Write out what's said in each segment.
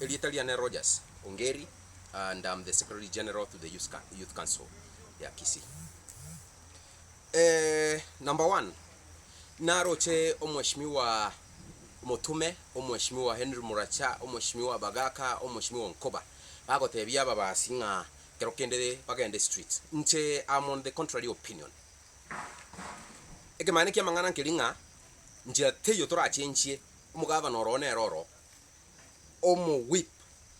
Erieta riane Rogers Ongeri and am the Secretary General to the Youth Council ya Kisii. Number one, naroche omweshimiwa Motume, omweshimiwa Henry Muracha, omweshimiwa Bagaka, omweshimiwa Nkoba, bagotebia ababasi ng'a kero kende bagende streets. Inche am on the contrary opinion. Ekemani ki'amang'ana nkeri ng'a nchera teiyo torachenchie omogavana oroo nere oroo, omo whip,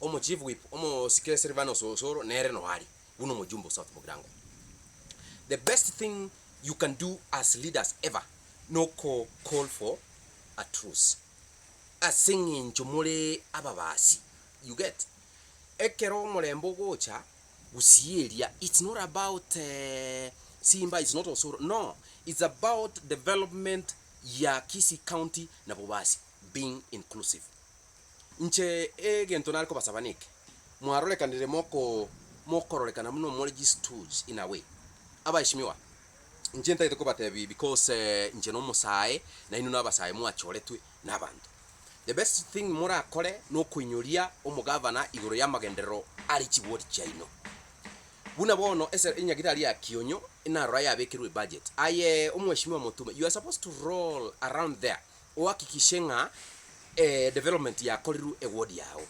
omo chief whip, omosike Silvanus Osoro nere noo are buna omojumbe o South Mugirango. The best thing you can do as leaders ever noko call for a truce ase eng'encho more ababasi you get. Ekero omorembe ogocha gusii eria it's not about Simba it's not Osoro no it's about development ya Kisii county na Bobasi being inclusive. Inche egento nare kobasaba neke, mwarorekanire moko mokororekana buna more jistools in a way. Abaeshimiwa, inche ntagete kobatebia because inche nomosae na inwe nabasae mwachoretwe nabanto. The best thing morakore nokoinyoria omogavana igoro yamagenderero are chiward chiaino. Buna bono ase enyagitari ya Kionyo narora yabekerwe ebudget. Aye omweshimiwa Motume you are supposed to roll around there ohakikishe ng'a development yakorirwe eward yao.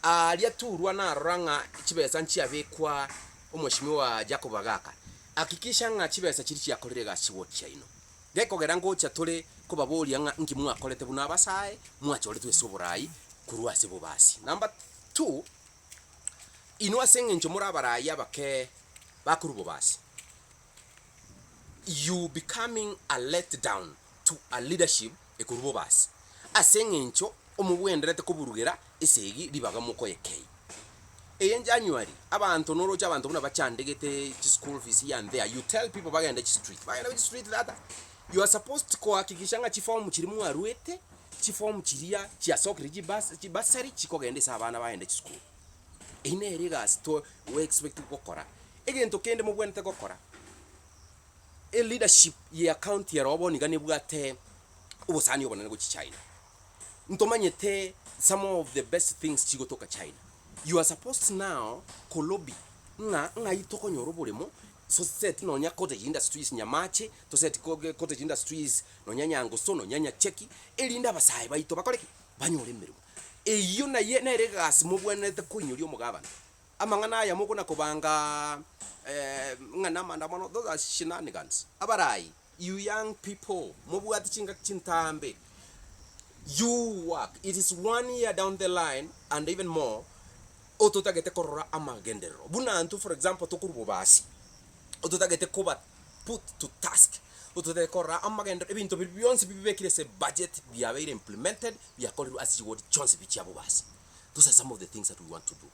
Aria Turwa narora ng'a chibesa nchiabekwa omweshimiwa Jacob Agaka, hakikisha ng'a chibesa chiria chiakorire egasi chiward chiaino. Gekogera ngocha tore kobaboria ng'a nki mwakorete buna abasae mwachoretwe ase oborai korwa ase bobasi. Number two, inwe ase eng'encho more abarai abake bakorwa bobasi, you becoming a let down to a leadership ekorwa bobasi, ase eng'encho omobwenderete koburugera esegi ribaga mokoyekei. Eye January, abanto noroche abanto buna bachandegete chi school fees here and there, you tell people bagende chi street, bagende gochia street tata, you are supposed kohakikisha ng'a chiform chiria mwaruete, chiform chiria chiasokire chibas chibursary chikogenda ase abana bagende chisukuru. Eyio nere egasi to we expect gokora. Egento kende mobwenerete gokora, eleadership ye county ero bono iga nebwate obosani obonene gochia China. Ntomanyete some of the best things chigotoka China. You are supposed now ko lobby ng'a ng'ai tokonyora oboremo toseti nonya cottage industries Nyamache, toseti cottage industries nonya Nyangusu, nonya Nyacheki, erinde abasae baito bakore ki? Banyore emeremo. Eyio naye nere egasi mobwenerete koinyoria omogabana. Amang'ana aya mokona kobangaa ng'a namandamano, those are shenanigans. Abarai, you young people, mobwate chingaki chintambe, you work, it is one year down the line and even more, ototagete korora amagenderero. Buna intwe for example tokorwa bobasi, ototagete koba put to task, ototagete korora amagenderero, ebinto biria bionsi bibekire ase ebudget biabeire implemented, biakorirwe ase chiward chionsi pi chia bobasi. Those are some of the things that we want to do.